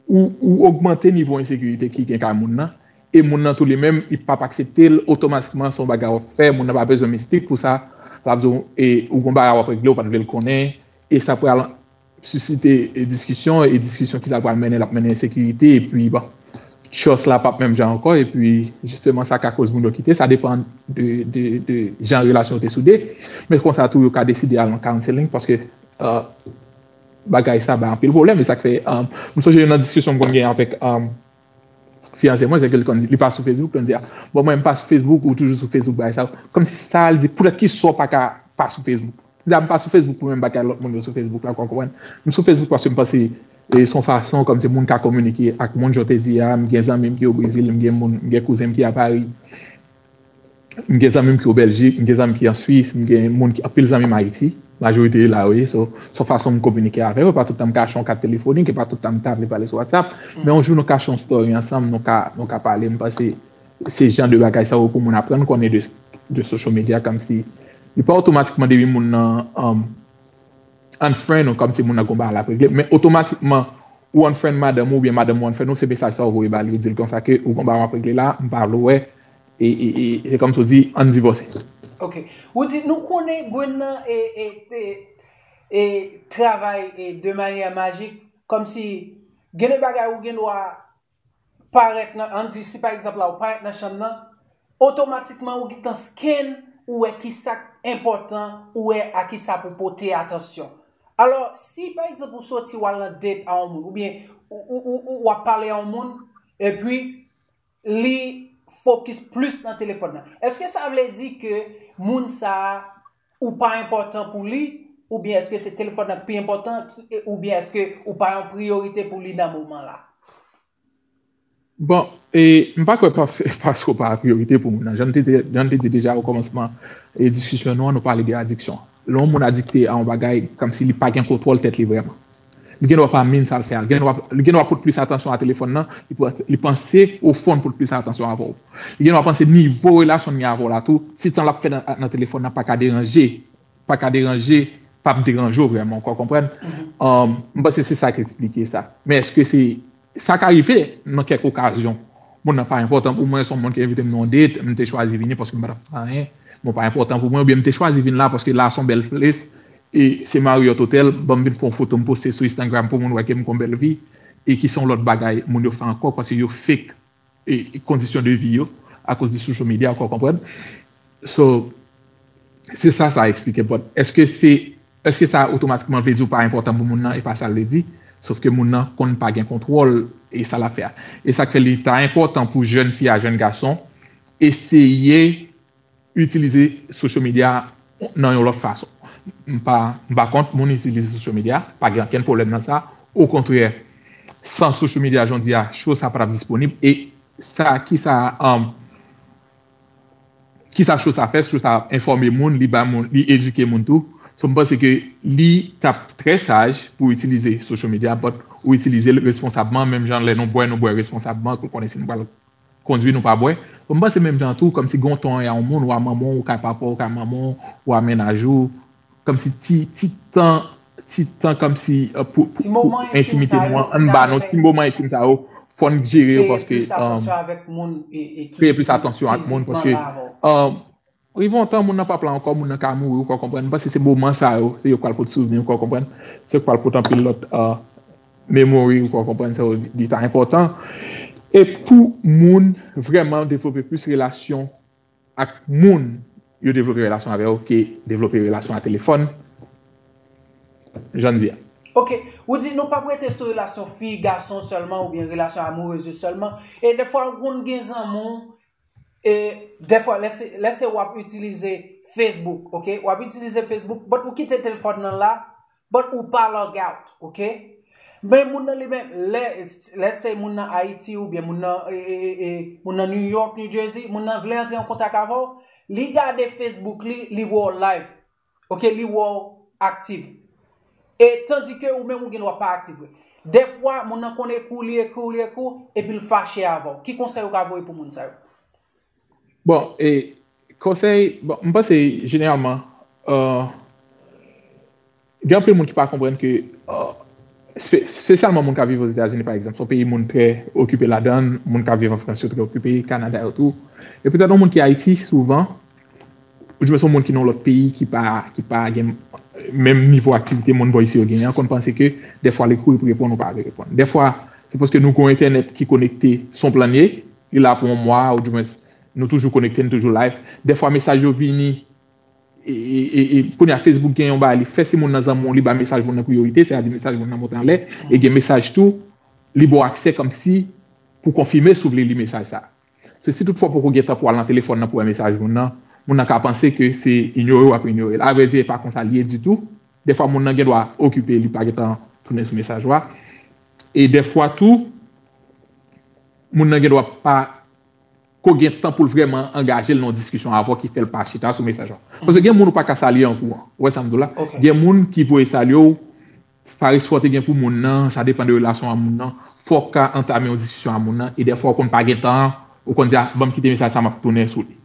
ou, ou ogmante nivo ensekirite ki gen kay moun nan, e moun nan tou li menm, li p ap aksepte l, otomatikman se yon bagay w ap fè, moun nan pa bezwen mistik pou sa, l ap di w, e ou gon bagay w ap regle, ou pa t vle l konnen, e sa pral sisite, e, diskisyon, e diskisyon ki sa pral mennen, l ap mennen ensekirite, epi, bon, trust la p ap menm jan ankò, epi, jisteman, sa ka koz moun yo kite, sa depann de, de, de jan relasyon yo te soude, men konsa tou, yo ka deside al nan counseling, paske, e, bagay sa bay anpil pwoblèm, e sa k fè, e, m sonje nan diskisyon m konn gen avèk, e, fiyanse mwen, se ke li konn, li pa sou Facebook, li konn di, a, bon, mwen, m pa sou Facebook, ou toujou sou Facebook, bagay sa, kòmsi sa, li di, poutèt ki sa w pa ka pa sou Facebook? Li di, a, m pa sou Facebook pou menm bagay lòt moun yo sou Facebook la, ou konprann? M sou Facebook paske m panse E se yon fason kòmsi moun ka kominike ak moun, jan w te di a, m gen zanmi m ki o Brezil, m gen moun, m gen kouzen m ki a Pari, m gen zanmi m ki o Bèljik, m gen zanmi m ki an Swis, m gen moun ki, anpil zanmi m Ayiti. Majorite yo la, wi. So, se yon fason m kominike avè yo. E pa tout tan m ka achte yon kat telefonik, e pa tout tan m ta vle pale sou WhatsApp. Men yon jou nou ka achte yon story ansanm, nou ka, nou ka pale. M panse se jan de bagay sa yo pou moun aprann konnen de, de social media, kòmsi li pa otomatikman depi moun nan, um, unfriend ou kòmsi moun nan gon bagay l ap regle, men otomatikman ou unfriend madanm ou oubyen madanm ou unfriend ou, se mesaj sa ou voye ba li, ou di l konsa ke ou gon bagay w ap regle la, m pa vle w wè, e, e, e, se kòmsi w di, ann divòse. Ok. Ou di, nou konnen Brune nan e, e, e, e travay e de manyè majik, kòmsi gen de bagay ou gen dwa parèt nan, ann di, si pa egzanp la, ou parèt nan chanm nan, otomatikman ou gentan scan, ou wè kisa k enpòtan, ou wè a kisa pou pote atansyon. Alò, si pa egzanp ou soti w al nan date a yon moun, oubyen ou, ou, ou, ou, w ap pale a yon moun, epi li fokis plis nan telefòn nan. Èske sa vle di ke moun sa a, ou pa enpòtan pou li, oubyen èske se telefòn nan ki pi enpòtan, ki, oubyen èske ou pa yon priyorite pou li nan moman la? Bon, e m pa kwè pa, paske w pa priyorite pou moun nan. Jan n te, jan n te di deja o kòmansman e diskisyon nou an, nou pale de adiksyon. Lè yon moun adikte a yon bagay, kòmsi li pa gen kontwòl tèt li vrèman. Li gen dwa pa mind sa l fè a. Li gen dwa, li gen dwa pot plis atansyon a telefòn nan. Li, li panse o fon l pot plis atansyon avè w. Li gen dwa panse nivo relasyon l gen avè w la tou, ti tan l ap fè nan, nan telefòn nan pa ka deranje, pa ka deranje, p ap deranje w vrèman, ou ka konprann? Um, m panse se sa k eksplike sa. Men èske se, sa ka rive nan kèk okazyon. Moun nan pa enpòtan pou mwen, se yon moun ki envite m nan yon date, m te chwazi vini paske m pa t ap fè anyen. Bon, pa enpòtan pou mwen, oubyen m te chwazi vin la paske la se yon bèl ples, e se Marriott Hotel, ban m vin fè yon foto, m poste sou Instagram pou moun wè ke m gon bèl vi, e ki se yon lòt bagay moun yo fè ankò, paske yo fake e, e kondisyon de vi yo akoz de social media, ou ka konprann? So, se sa, sa eksplike. But èske se, èske sa otomatikman vle di w pa enpòtan pou moun nan? E pa sa l vle di. Sòf ke moun nan konn pa gen kontwòl e sa l ap fè a. E sa k fè li ta enpòtan pou jèn fi a, jèn gason, eseye itilize social media nan yon lòt fason. M pa, m pa kont moun itilize social media, pa gen okenn pwoblèm nan sa. Okontrè, san social media, jan w di a, cho sa pa t ap disponib. E sa, kisa, um, kisa cho sa fè? Cho sa enfòme moun, li ba moun, li edike moun tou. So, m panse ke li t ap trè saj pou itilize social media, but ou itilize l responsabman, menm jan lè nou bwè, nou bwè responsabman, pou konnen si nou pral kondui nou pa bwè. Bon, m panse menm jan tou, kòmsi gen yon tan a yon moun, ou a manman w, ou ka papa w, ou ka manman w, ou a mennaj ou, kòmsi ti, ti tan, ti tan kòmsi, euh, pou, pou, pou entimite nou an, ann ba nou ti moman entim sa yo, fò n jere yo paske, euh, peye plis atansyon ak moun paske, euh, rive yon tan, moun nan p ap la ankò, moun nan ka mouri, ou ka konprann, m panse se moman sa yo, se yo k pral pot souvni, ou ka konprann, se yo k pral pot anpil lòt, euh, memory, ou ka konprann, sa yo, li ta enpòtan. E pou moun vrèman devlope plis relasyon ak moun yo devlope relasyon avè yo ke devlope relasyon a telefòn, jan n di a. Ok, ou di nou p ap rete sou relasyon fi, gason sèlman oubyen relasyon amourez yo sèlman. E dèfwa ou konn gen zanmi w, e dèfwa, let's say, let's say w ap itilize Facebook, ok? W ap itilize Facebook, but ou kite telefòn nan la, but ou pa log out, ok? Men moun nan li menm, lè, let's say moun nan Ayiti oubyen moun nan, e, e, e, e, moun nan New York, New Jersey, moun nan vle antre an kontak avè w, li gade Facebook li, li wè w live, ok? Li wè w aktif. E tandike ou menm ou gen dwa pa aktif vre. Dèfwa, moun nan konn ekri w, li ekri w, li ekri w, epi l fache avè w. Ki konsèy ou ka voye pou moun sa yo? Bon, e konsèy, bon, m panse jeneralman, euh, gen anpil moun ki pa konprann ke, euh, espe-, espesyalman moun k ap viv Ozetazini, pa egzanp, se yon peyi moun trè okipe ladan l, moun k ap viv an Frans yo trè okipe, Kanada yo tou. E petèt yon moun ki Ayiti, souvan, oudimwen se yon moun ki nan yon lòt peyi, ki pa, ki pa gen menm nivo aktivite moun bò isi yo genyen an, konn panse ke dèfwa l ekri w, li pou reponn, ou pa vle reponn. Dèfwa, se paske nou gen yon entènèt ki konekte, se yon plan l ye, li la pou yon mwa, oudimwen nou toujou konekte, nou toujou live. Dèfwa mesaj yo vini, e, e, e, e kounye a Facebook gen yon bagay, li fè si moun nan zanmi w, li ba mesaj moun nan priyorite, sètadi mesaj moun nan monte anlè, e gen mesaj tou, li ba w aksè kòmsi pou konfime si w vle li mesaj sa. Se si toutfwa w poko gen tan pou w al nan telefòn nan pou w wè mesaj moun nan, moun nan ka panse ke se inyore w ap inyore l. Avrèdi, e pa konsa l ye ditou. Dèfwa moun nan gen dwa okipe, li pa gentan tounen sou mesaj ou a. E dèfwa tou, moun nan gen dwa pa ko gen tan pou l vrèman angaje l nan yon diskisyon avè w ki fè l pa chita sou mesaj la. Paske gen moun ou pa ka salye an kouran. Ou wè sa m di w la? Gen moun ki voye salye w, pa respè w te gen pou moun nan, sa depann de relasyon a moun nan. Fò w ka antame yon diskisyon a moun nan, e dèfwa w konn pa gen tan, ou konn di, "A, ban m kite mesaj sa, m ap tounen sou li."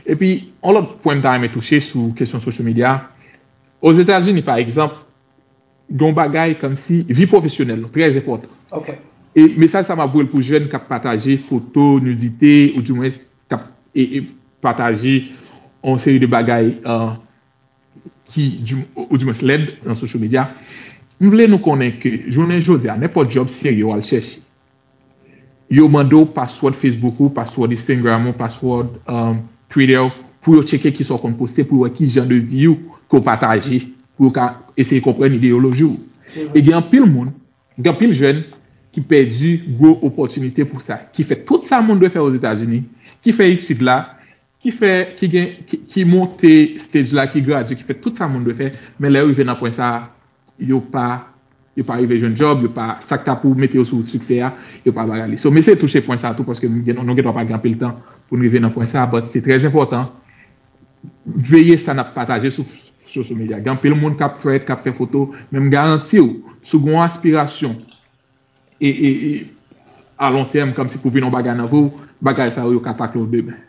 Epi, yon lòt pwen m ta renmen touche sou kesyon social media. Ozetazini, pa egzanp, gen yon bagay kòmsi vi pwofesyonèl nou trè enpòtan. E mesaj sa m ap voye l pou jèn k ap pataje foto nidite, oudimwens k ap e, e, pataje yon seri de bagay, uh, ki, di, oudimwens lèd nan social media. M vle nou konnen ke jounen jodi a, nenpòt djòb serye w al chèche, yo mande w password Facebook ou, password Instagram ou, password, um, Twitter ou, pou yo tcheke kisa w konn poste, pou yo wè ki jan de vi ou ke w pataje, pou yo ka eseye konprann ideyoloji w. E gen anpil moun, gen anpil jèn ki pèdi gwo opòtinite pou sa, ki fè tout sa moun dwe fè Ozetazini, ki fè etid la, ki fè, ki gen, ki, ki monte stage la, ki gradye, ki fè tout sa moun dwe fè, men lè yo rive nan pwen sa, yo pa, yo pa rive jwenn djòb, yo pa, sa k ta pou mete yo sou wout siksè a, yo pa bagay li. So, m eseye touche pwen sa tou, paske nou gen, nou gen dwa pa gen anpil tan pou n rive nan pwen sa, but se trè enpòtan. Veye sa n ap pataje sou social media. Gen anpil moun k ap fè, k ap fè foto, men m garanti w, si w gen yon aspirasyon, e, e, e, a lon tèm, kòmsi pou vin yon bagay nan vi w, bagay sa yo, yo ka takle w demen.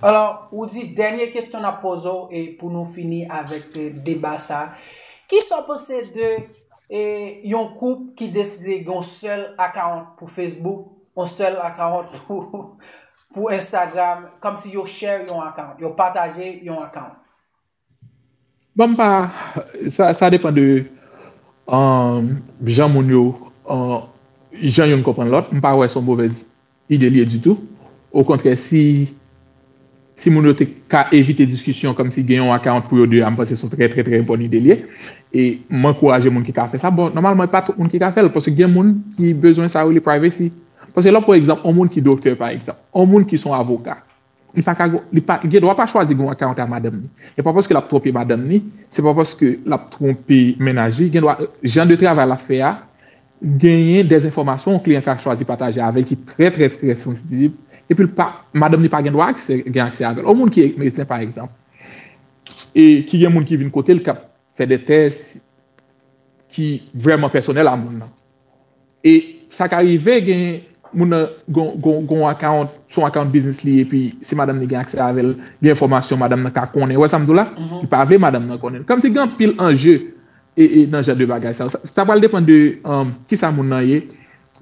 Alò, ou di dènye kesyon n ap poze w e pou nou fini avèk, e, deba sa. Kisa w panse de, e, yon koup ki deside gen yon sèl account pou Facebook, yon sèl account pou, pou Instagram, kòmsi yo share yon account, yo pataje yon account? Bon, m pa, sa, sa depann de, um, jan moun yo, um, jan youn konprann lòt. M pa wè se yon movèz ide li ye ditou. Okontrè, si, si moun yo te ka evite diskisyon kòmsi gen yon account pou yo de a, m panse se yon trè, trè, trè bòn ide li ye. E m ankouraje moun ki ka fè sa. Bon, nòmalman, e pa tout moun ki ka fè l, paske gen moun ki bezwen sa yo rele privacy. Paske lè w pran egzanp, yon moun ki doktè, pa egzanp, yon moun ki se yon avoka, li pa ka, li pa, gen dwa pa chwazi gen yon account a madanm li. E pa paske l ap twonpe madanm li, se pa paske l ap twonpe mennaj li, gen dwa, jan de travay l ap fè a, genyen dèzenfòmasyon yon kliyan ka chwazi pataje avè l ki trè, trè, trè sansib, epi l pa, madanm li pa gen dwa aksè, gen aksè avè l. Yon moun ki medsen, pa egzanp, e ki gen moun ki vin kote l, k ap fè de tès ki vrèman pèsonèl a moun nan. E sa ka rive gen moun nan gon, gon, gon account, se yon account business li, epi si madanm li gen aksè avè l, gen enfòmasyon madanm nan ka konnen. Ou wè sa m di w la? Li pa vle madanm nan konnen. Kòmsi gen anpil anje e, e nan jan de bagay sa. Sa, sa pral depann de, um, kisa moun nan ye,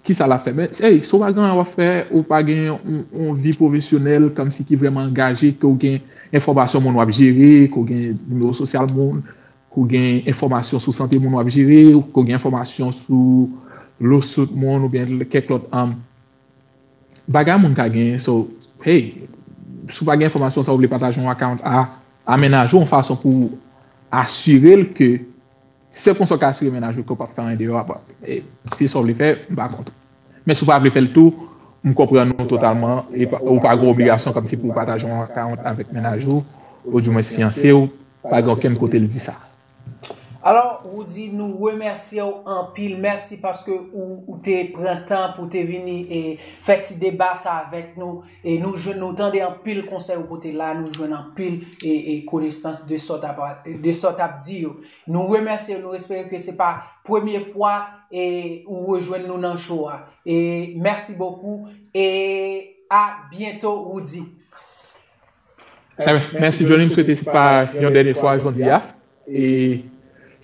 kisa l ap fè. Men, hey, si w pa gen anyen w ap fè, ou pa gen yon, yon vi pwofesyonèl kòmsi ki vrèman angaje, ke w gen enfòmasyon moun w ap jere, ke w gen nimewo sosyal moun, ke w gen enfòmasyon sou sante moun w ap jere, ke w gen enfòmasyon sou lawsuit moun oubyen kèk lòt, um, bagay moun ka genyen. So, hey, si w pa gen enfòmasyon sa w vle pataje yon account a, a mennaj ou yon fason pou asire l ke, se konsa w ka asire mennaj ou ke w p ap fè anyen deyò a, bon, e, se sa w vle fè, m pa kont ou. Men si w pa vle fè l tou, m konprann ou totalman, e pa, ou pa gen obligasyon kòmsi pou w pataje yon account avèk mennaj ou, oudimwens fiyanse w, pa gen okenn kote l di sa. Alò, Roody, nou remèsye w anpil. Mèsi paske ou, ou te pran tan pou te vini e fè ti deba sa avèk nou. E nou jwenn, nou tande anpil konsèy ou pote la, nou jwenn anpil e, e konesans de sa w t ap, de sa w t ap di yo. Nou remèsye w, nou espere ke se pa premye fwa e ou rejwenn nou nan show a. E mèsi bokou e a byento, Roody. Mèsi, Johnny. M swete se pa yon dènye fwa jodi a. E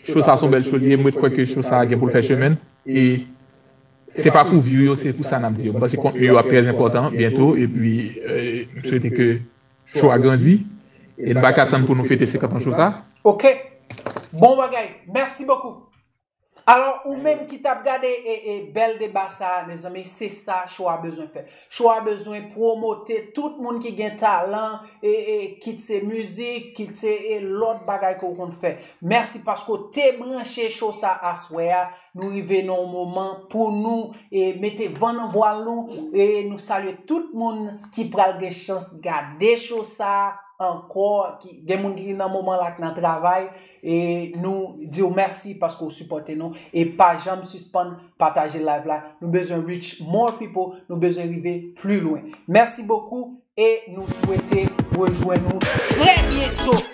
show sa se yon bèl show li ye. Mwen kwè ke show sa gen pou l fè chemen l. E se pa pou view yo, se pou sa n ap di yo. M panse kontni yo ap trè enpòtan byento. Epi, e, m swete ke show a grandi. E n pa ka tann pou nou fete senkant an show sa. Ok. Bon bagay. Mèsi bokou. Alò, ou menm ki t ap gade e, e bèl deba sa a, mezanmi, se sa show a bezwen fè. Show a bezwen pwomote tout moun ki gen talan, e, e kit se mizik, kit se e lòt bagay ke w konn fè. Mèsi paske w te branche show sa aswè a. Nou rive nan yon moman pou nou e mete van nan vwal nou. E nou salye tout moun ki pral gen chans gade show sa a. ankò, ki gen moun ki nan moman la k nan travay, e nou di w mèsi paske w sipòte nou, e pa janm sispann pataje live la. Nou bezwen reach more people, nou bezwen rive pli lwen. Mèsi bokou, e nou swete rejwenn nou trè byento.